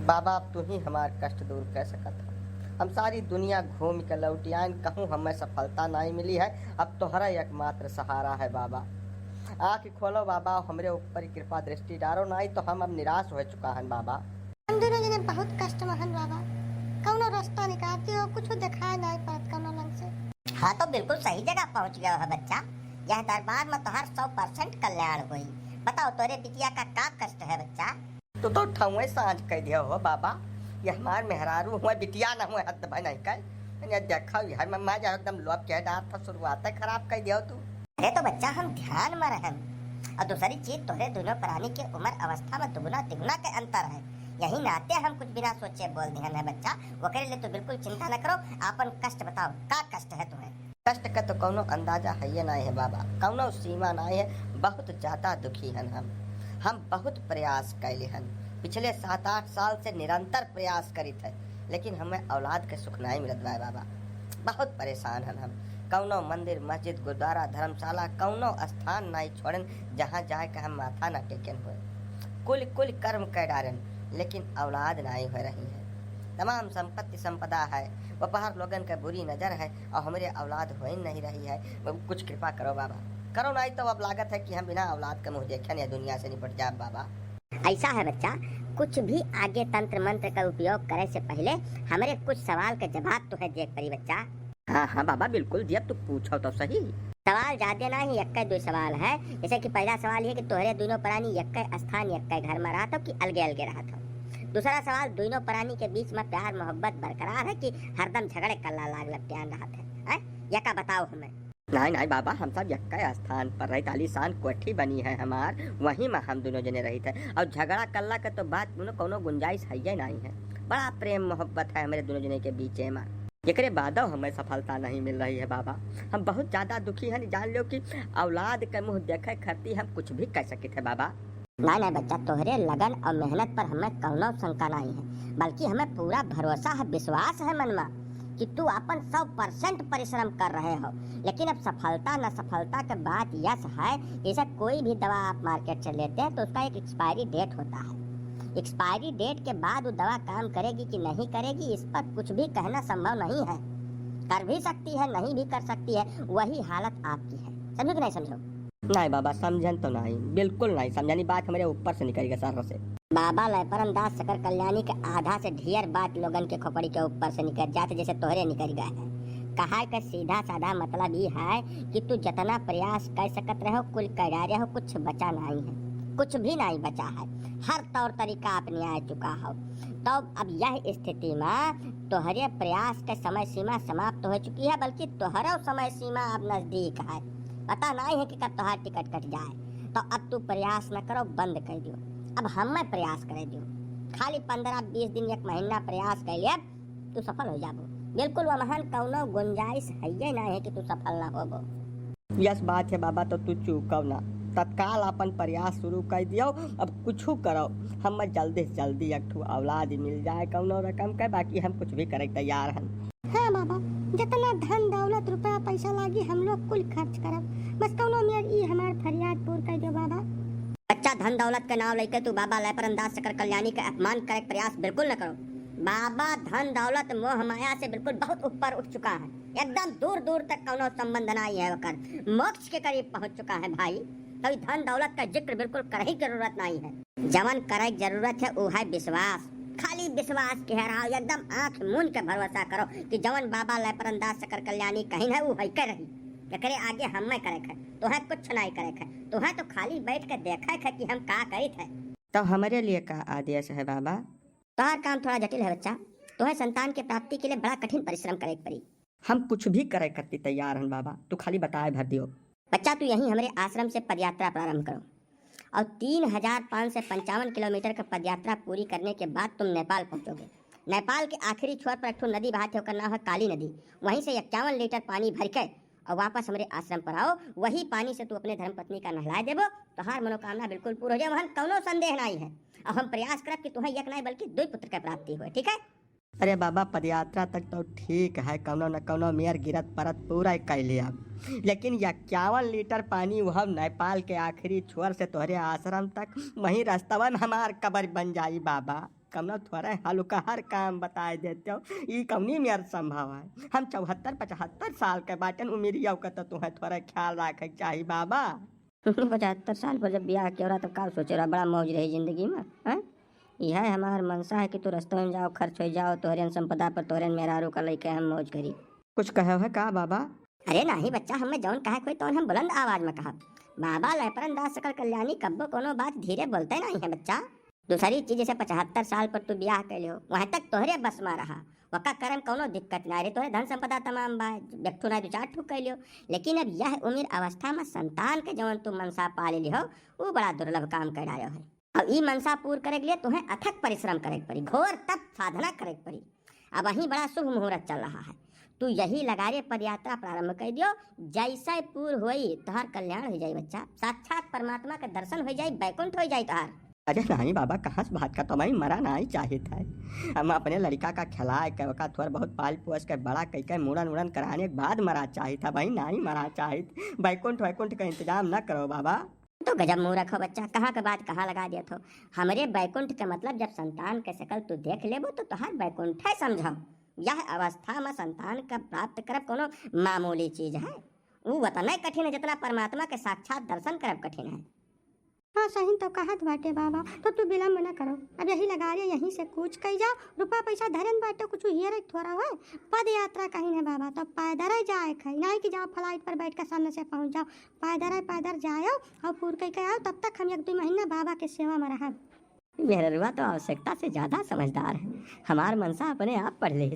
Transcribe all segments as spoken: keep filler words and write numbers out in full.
बाबा, अब तू ही हमार कष्ट दूर कर सकत ह। हम सारी दुनिया घूम के लौटि आयन, कहूँ हमें सफलता नाहीं मिली है। अब तोहरा एकमात्र सहारा है बाबा। आँख खोलो बाबा, हमरे ऊपर कृपा दृष्टि डारो, नाहीं तो हम अब निराश हो चुका हन बाबा। हम दुनो जने बहुत कष्ट में हन बाबा, कौनो रास्ता निकाल दियो, कुछ देखाए नाहीं पड़त कौनो लंग से। हाँ, तो बिल्कुल सही जगह पहुँच गयो है बच्चा। यह दरबार में तोहार सौ परसेंट कल्याण होई। बताओ, तोरे बिटिया का का कष्ट है बच्चा? तू तो ठौए साँच कह दियो हो बाबा, ये हमार मेहरारू हुए, बिटिया न हुए, हद भय नहीं कर। ये देखो, ये मम्मा जा एकदम लोभ के डार था, शुरुआत खराब कह दियो तू। अरे तो बच्चा, हम ध्यान में रहन, और दूसरी चीज, तोहरे दोनों प्राणी के उम्र अवस्था में दुगुना तिगुना के अंतर है। यही नाते हम कुछ बिना सोचे बोल दिहन है बच्चा। ओकरे लिए तू बिल्कुल चिंता न करो। आपन कष्ट बताओ, का कष्ट है तुम्हें? कष्ट का तो कौनो अंदाजा है ये नाहीं है बाबा, कौनो सीमा नाहीं है। बहुत ज्यादा दुखी हन हम। हम बहुत प्रयास कैले हन, पिछले सात आठ साल से निरंतर प्रयास करित है, लेकिन हमें औलाद के सुख नाहीं मिलत बा बाबा। बहुत परेशान हन हम। कौनो मंदिर, मस्जिद, गुरुद्वारा, धर्मशाला, कौनो स्थान नाहीं छोड़न जहाँ जाए के हम माथा न टेकन होए। कुल कुल कर्म कर डारन, लेकिन औलाद नाहीं हो रही है। तमाम संपत्ति संपदा है, व्यापार लोगन के बुरी नजर है, और हमरे औलाद हो ही नहीं रही है। कुछ कृपा करो बाबा, करो, नाहीं तो अब लागत है कि हम बिना औलाद के मुँह देखे या दुनिया से निपट जाब बाबा। ऐसा है बच्चा, कुछ भी आगे तंत्र मंत्र का उपयोग करे से पहले हमरे कुछ सवाल के जवाब तोहे देख पड़ी बच्चा। हाँ, हाँ बाबा, बिल्कुल दिया, तू पूछो तो सही। सवाल ज्यादा नाहीं, एक दो सवाल है। जैसे कि पहला सवाल ये कि तोहरे दोनों प्राणी एक स्थान, एक घर में रहत हो कि अलगे अलगे रहत हो? दूसरा सवाल, दोनों प्राणी के बीच में प्यार मोहब्बत बरकरार है कि हरदम झगड़े कल्ला लाग लपटियान रहत है, हैं? या का बताओ हमें। नाहीं, नाहीं बाबा, हम सब यक्के स्थान पर रहित, आलीशान कोठी बनी है हमार, वहीं में हम दोनों जने रहित है। और झगड़ा कल्ला के तो बात कोनो, कोनो गुंजाइश है ये नाहीं है। बड़ा प्रेम मोहब्बत है हमरे दोनों जने के बीचे में। एकरे बादो हमें सफलता नहीं मिल रही है बाबा। हम बहुत ज्यादा दुखी हैं, जान लो कि औलाद के मुँह देखे खातिर हम कुछ भी कर सकित है बाबा। नाहीं, नाहीं बच्चा, तोहरे लगन और मेहनत पर हमें कौनो शंका नाहीं है, बल्कि हमें पूरा भरोसा है, विश्वास है मन में कि तू अपन सौ परसेंट परिश्रम कर रहे हो। लेकिन अब सफलता न सफलता के बात यस है, जैसे कोई भी दवा आप मार्केट से लेते हैं तो उसका एक एक्सपायरी डेट होता है। एक्सपायरी डेट के बाद वो दवा काम करेगी कि नहीं करेगी, इस पर कुछ भी कहना संभव नहीं है। कर भी सकती है, नहीं भी कर सकती है, वही हालत आपकी है। समझो कि नहीं समझो? नाहीं बाबा, समझन तो नाहीं, बिल्कुल नाहीं समझन। ई बात हमरे ऊपर से निकल गए सर से। बाबा लयपरन दास सकर कल्याणी के आधा से ढेर बात लोगन के खोपड़ी के ऊपर से निकल जात, जैसे तोहरे निकल गए है। कहा के सीधा साधा मतलब ई है कि तू जितना प्रयास कर सकत रहो, कुल कर डारे हो, कुछ बचा नाहीं है, कुछ भी नाहीं बचा है। हर तौर तरीका अपने आ चुका हो। तो अब यह स्थिति में तोहरे प्रयास के समय सीमा समाप्त हो चुकी है, बल्कि तोहरो समय सीमा अब नजदीक है। पता नाहीं है कि कब तोहार टिकट कट जाए। तो अब तू प्रयास न करो, बंद कर दियो। अब हमें प्रयास करे दियो। खाली पन्द्रह बीस दिन, एक महीना प्रयास कर लिए, तू सफल हो जाबो। बिल्कुल वमहन कौनो गुंजाइश है ये नाहीं है कि तू सफल ना होबो। यस बात है बाबा, तो तू चूकव ना, तत्काल अपन प्रयास शुरू कर दियो। अब कुछ करो, हमें जल्दी से जल्दी एक ठो औलाद मिल जाए कौनो रकम के, बाकी हम कुछ भी करे तैयार हन। हाँ बाबा, जितना धन दौलत रुपया पैसा लागी हम लोग कुल खर्च करब, बस कौनो मेर ई हमार फरियाद पूर कर दो बाबा। बच्चा, धन दौलत के नाव लेके तू बाबा लयपरन दास सकर कल्याणी के अपमान करे के प्रयास बिल्कुल न करो। बाबा धन दौलत मोह माया से बिल्कुल बहुत ऊपर उठ चुका है, एकदम दूर दूर तक कौनो संबंध नाहीं है ओकर, मोक्ष के करीब पहुँच चुका है भाई। तो ई धन दौलत का जिक्र बिल्कुल करे ही जरूरत नाहीं है। जवन करे के जरूरत है वो है विश्वास, खाली विश्वास के हराओ, एकदम आँख मून के भरोसा करो कि जवन बाबा लयपरन दास सकर कल्याणी कहिन है वो है के रही। एकरे आगे हमें करे है, तोहे कुछ नाहीं करे है, तोहे तो खाली बैठ के देखे है कि हम का करित है। तो हमरे लिए का आदेश है बाबा? तोहार काम थोड़ा जटिल है बच्चा, तोहे संतान के प्राप्ति के लिए बड़ा कठिन परिश्रम करे के पड़ी। हम कुछ भी करे खातिर तैयार हन बाबा, तू खाली बताए भर दियो। बच्चा, तू यहीं हमरे आश्रम से पदयात्रा प्रारंभ करो और तीन हजार पाँच सौ पंचावन किलोमीटर का पदयात्रा पूरी करने के बाद तुम नेपाल पहुँचोगे। नेपाल के आखिरी छोर पर एक ठो नदी बहत है, ओकर नाम है काली नदी। वहीं से इक्यावन लीटर पानी भर के और वापस हमरे आश्रम पर आओ, वही पानी से तू अपने धर्मपत्नी का नहलाए देबो, तोहार मनोकामना बिल्कुल पूर्ण हो जाए, वहन कौनो संदेह नाहीं है। और हम प्रयास करब कि तुहें एक नाहीं बल्कि दुई पुत्र के प्राप्ति होए, ठीक है? अरे बाबा, पदयात्रा तक तो ठीक है, कौनो न कौनो मेर गिरत परत पूरा कर लिया, लेकिन इक्यावन लीटर पानी वह नेपाल के आखिरी छोर से तोहरे आश्रम तक, वहीं रस्तवा में हमार कब्र बन जाई बाबा। कमला थोड़ा हल्का हर काम बताए देते हो, ई कौनी मेर संभव है? हम चौहत्तर पचहत्तर साल के बाटन उमिरिया के, तो तुम्हें थोड़ा ख्याल रखे के चाही बाबा। पचहत्तर साल पर जब ब्याह किया रहा, तब का सोचे रहा बड़ा मौज रही जिंदगी में, हैं? यह हमार मनसा है कि तू रस्तों में जाओ, खर्च हो जाओ, तोहरे संपदा पर, तोहरे मेहरारू का लेके हम मौज करी। कुछ कहे है का बाबा? अरे नाही बच्चा, हमें जौन कहे कोई तौन हम बुलंद आवाज में कहा। बाबा लयपरन दास सकल कल्याणी कब्बो कोनो बात धीरे बोलते नाही है बच्चा। दूसरी चीज, जैसे पचहत्तर साल पर तू ब्याह कैले हो, वहां तक तोहरे बस में रहा, वका करम कौनो दिक्कत ना रे, तोहरे धन संपदा तमाम बा, एक ठू ना दू चार ठू कैले हो, लेकिन अब यह उम्र अवस्था में संतान के जौन तू मनसा पाले ली हो, वो बड़ा दुर्लभ काम कर डालो है। अब ई मनसा पूर करे के लिए तुम्हें अथक परिश्रम करे के पड़ी, घोर तप साधना करे के पड़ी। अब वहीं बड़ा शुभ मुहूर्त चल रहा है, तू यही लगारे पदयात्रा प्रारंभ कर दियो, जैसे पूर होई तोहार कल्याण हो जाई बच्चा, साक्षात परमात्मा के दर्शन हो जाई, बैकुंठ हो जाई तोहार। अरे नाही बाबा, कहाँ से बात करता, मैं मरा नाही चाहित है। हम अपने लड़का का खिलाए के ओका थोड़ा बहुत पाल पोस के बड़ा कई के मुड़न उड़न कराने के बाद मरा चाहित है भाई, नाही मरा चाहित। बैकुंठ वैकुंठ का इंतजाम ना करो बाबा। तो गजब मूर्ख हो बच्चा, कहाँ के बात कहाँ लगा दिया थो। हमरे बैकुंठ के मतलब जब संतान के शकल तू देख लेबो तो तोहार बैकुंठ है समझो। यह अवस्था में संतान का प्राप्त करब कोनो मामूली चीज है? ऊ उतने कठिन है जितना परमात्मा के साक्षात दर्शन करब कठिन है। हाँ, सही तो कहत बाटे बाबा, तो तू विलम्ब न करो, अब यही लगारे यहीं से कूच कई जाओ, रुपया पैसा धरन बाटे कुछ हियर थोड़ा है, पद यात्रा कहीं है बाबा, तो पैदल ही जाए खाई, नहीं कि जाओ फ्लाइट पर बैठ कर सामने से पहुँच जाओ, पैदल ही पैदल जाओ और पूर कई के आओ, तब तक हम एक दो महीना बाबा के सेवा में रहब। मेहररुआ तो आवश्यकता से ज्यादा समझदार है, हमार मनसा अपने आप पढ़ ले।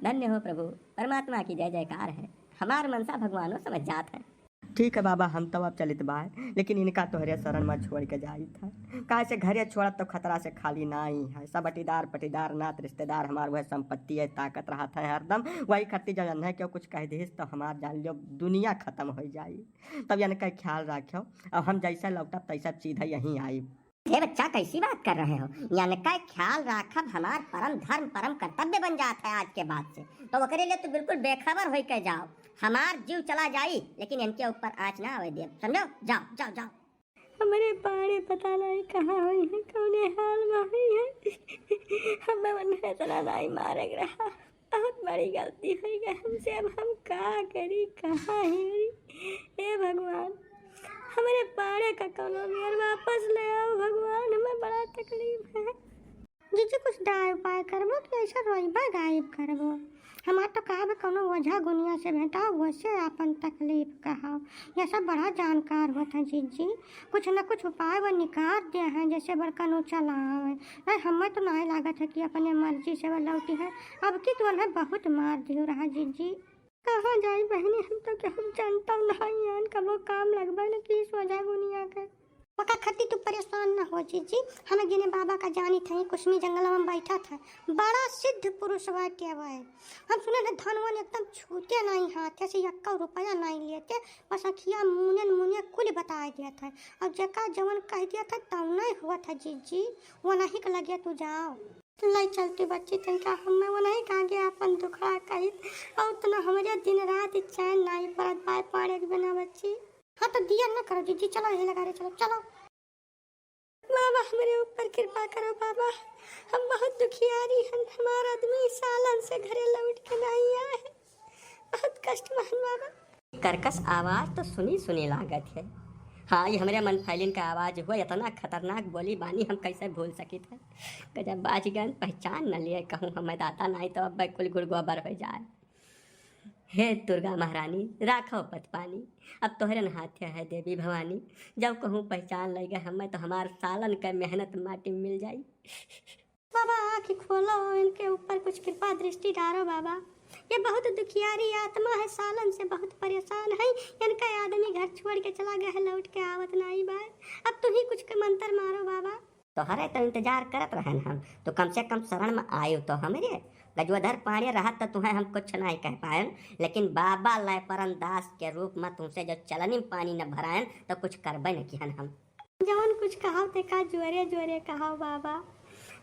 धन्य हो प्रभु, परमात्मा की जय जयकार है, हमार मनसा भगवानो समझ जात है। ठीक है बाबा, हम तो अब चलित बाय, लेकिन इनका तोहरे शरण में छोड़ के जाइत है। काहे से घरे छोड़त तो खतरा से खाली नाई है। सब अटीदार पटीदार नात रिश्तेदार हमार वह संपत्ति है, ताकत रहत है हरदम। वही खत्ती जब अन्हे क्यों कुछ कह दिहिस तो हमार जान लियो दुनिया खत्म हो जाई। तब इनका ख्याल रखियो, अब हम जैसे लौटब तैसे सीधा यहीं आई। हे बच्चा, कैसी बात कर रहे हो? इनका ख्याल राखब हमार परम धर्म, परम कर्तव्य बन जात है आज के बाद से। तो ओकरे लिए तू बिल्कुल बेखबर होई के जाओ, हमार जीव चला जाई, लेकिन इनके ऊपर आँच ना आवे देब, समझो? जाओ, जाओ, जाओ। हमरे पाड़े पता नहीं कहाँ होई है, कौने हाल में होई है। हमें उन्हें इतना नहीं मारे के रहा। बहुत बड़ी गलती होई गई हमसे, अब हम का करी, कहाँ हेरी? हे भगवान, हमरे पाड़े का कौनो मेर वापस ले आओ भगवान, हमें बड़ा तकलीफ है। जीजी, कुछ दाय उपाय करबो कि ऐसा रोइबा गायब करबो? हमार तो का बा, कौनो ओझा गुनिया से भेंटाओ, वैसे आपन तकलीफ कहाओ। यह सब बड़ा जानकार होत है जीजी, कुछ न कुछ उपाय वो निकाल दे हैं, जैसे बड़का नोचा लावे। नहीं, हमें तो नहीं लागत है कि अपने मर्जी से वो लौटी है। अब की तो उन्हें बहुत मार दियो रहा जीजी। कहाँ जाई बहनी, हम तो केहू जानता नहीं यान, कबो काम लगबे न की सोझा गुनिया के। ओका खातिर तू परेशान न हो जीजी, हम गिने बाबा का जानी थे, कुसमी जंगल में बैठा था, बड़ा सिद्ध पुरुष बाटे भाई। हम सुने थे धन वन एकदम छूते नहीं हाथ से, यक्का रुपया नहीं लेते, बस अखिया मुने मुने कुल बताए दिया था, और जेका जवन कह दिया था तवने हुआ था जीजी, वो नहीं के लगे तू जाओ। ले चलती बच्ची, तनिका हमें वो नहीं कहा गया अपन दुखड़ा कही, और तो न हमरे दिन रात चैन नहीं पड़त बाय पाड़े के बिना बच्ची। हाँ तो दिया न करो जीजी, चलो यही लगा रहे, चलो, चलो। बाबा हमरे ऊपर कृपा करो बाबा, हम बहुत दुखियारी हन, हमार आदमी सालन से घरे लौट के नहीं आए, बहुत कष्ट में हन बाबा। कर्कश आवाज तो सुनी सुनी लागत है। हाँ, ये हमरे मन फैलिन का आवाज हुआ, इतना खतरनाक बोली बानी हम कैसे भूल सकित है। गजब बाज गन पहचान न लिए कहूँ हमें दाता, नहीं तो अब कुल गुड़ गोबर हो जाए। हे दुर्गा महारानी, राखो पत पानी, अब तोहरे न हाथ है देवी भवानी। जब कहूँ पहचान लग गए हमें तो हमार सालन का मेहनत माटी में मिल जाई। बाबा आँख खोलो, इनके ऊपर कुछ कृपा दृष्टि डारो बाबा। ये बहुत दुखियारी आत्मा है, सालन से बहुत परेशान है। इनका आदमी घर छोड़ के चला गया है, लौट के आवत नहीं बा। अब तुम ही कुछ के मंत्र मारो बाबा। तोहरे तो इंतजार करत रहन हम, तो कम से कम शरण में आयो तो हमरे। गजोधर पाणे रहत तो तुहें हम कुछ नहीं कह पायन, लेकिन बाबा लयपरन दास के रूप में तुमसे जो चलनी में पानी न भरायन तो कुछ करबे न किहन हम। जवन कुछ कहाव ते का जोरे जोरे कहाव बाबा,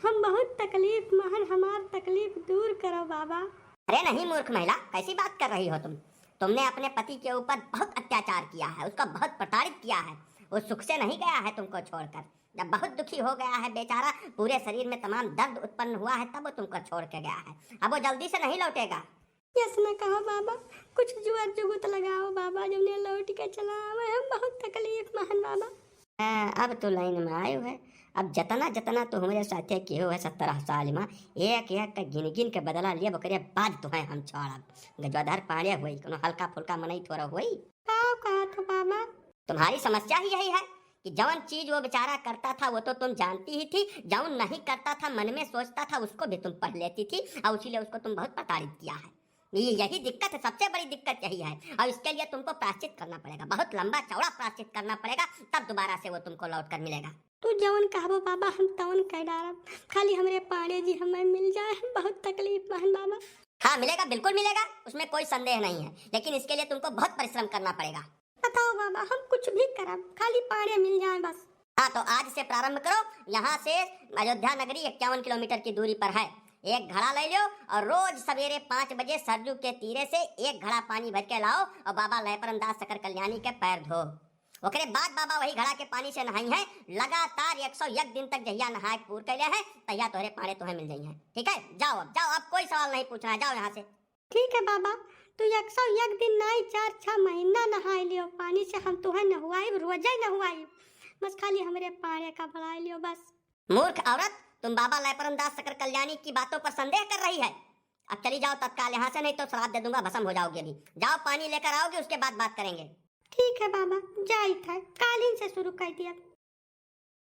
हम बहुत तकलीफ में हन, हमार तकलीफ दूर करो बाबा। अरे नहीं मूर्ख महिला, कैसी बात कर रही हो तुम? तुमने अपने पति के ऊपर बहुत अत्याचार किया है, उसको बहुत प्रताड़ित किया है, वो सुख से नहीं गया है तुमको छोड़कर। जब बहुत दुखी हो गया है बेचारा, पूरे शरीर में तमाम दर्द उत्पन्न हुआ है, तब वो तुमको छोड़ के गया है। अब वो जल्दी से नहीं लौटेगा। यस न कहो बाबा, कुछ जुआर जुगुत लगाओ बाबा, जौने लौट के चला आवे, हम बहुत तकलीफ में हन बाबा। हाँ, अब तो लाइन में आयो है। अब जतना जतना तो हमरे साथे किहो है सत्रह साल में, एक एक का गिन गिन के बदला लिया, ओकरे बाद तो है हम छोड़ब। गजवाधर पाड़े होई, कोनो हल्का फुल्का मनई थोड़ा होई। का कहा तो बाबा? तुम्हारी समस्या ही यही है कि जौन चीज वो बेचारा करता था वो तो तुम जानती ही थी, जौन नहीं करता था मन में सोचता था उसको भी तुम पढ़ लेती थी, और इसीलिए उसको तुम बहुत प्रताड़ित किया है। ये, यही दिक्कत है, सबसे बड़ी दिक्कत यही है, और इसके लिए तुमको प्रायश्चित करना पड़ेगा, बहुत लंबा चौड़ा प्रायश्चित करना पड़ेगा, तब दोबारा से वो तुमको लौट कर मिलेगा। तू जौन कहबो बाबा, हम तौन कह डारब, खाली हमरे पांड़े जी हमें मिल जाए, हम बहुत तकलीफ में हन बाबा। हाँ, मिलेगा, बिल्कुल मिलेगा, उसमें कोई संदेह नहीं है, लेकिन इसके लिए तुमको बहुत परिश्रम करना पड़ेगा। बताओ बाबा, हम कुछ भी करब, खाली पांड़े मिल जाए बस। हाँ, तो आज से प्रारंभ करो, यहाँ से अयोध्या नगरी इक्यावन किलोमीटर की दूरी पर है। एक घड़ा ले लो और रोज सवेरे पाँच बजे सरजू के तीरे से एक घड़ा पानी भर के लाओ और बाबा लयपरन दास सकर कल्याणी के पैर धो। ओकरे बाद बाबा वही घड़ा के पानी से नहाई हैं, लगातार एक सौ एक दिन तक। जहिया नहाए पूर कैले हैं, तहिया तोहरे पांड़े तोहे मिल जाई हैं। ठीक है, जाओ, अब जाओ, अब कोई सवाल नहीं पूछना है, जाओ यहाँ से। ठीक है बाबा, तू एक सौ एक दिन नाई, चार छह महीना नहाए लियो पानी से, हम तुहे नहुआइब, रोजे नहुआइब, बस खाली हमरे पांड़े का बुलाए लियो बस। मूर्ख औरत, तुम बाबा लयपरन दास सकर कल्याणी की बातों पर संदेह कर रही है। अब चली जाओ तत्काल यहाँ से, नहीं तो श्राप दे दूंगा, भस्म हो जाओगी। अभी जाओ, पानी लेकर आओगे, उसके बाद बात करेंगे। ठीक है बाबा, जाइत है, कालिन से शुरू कर दिया।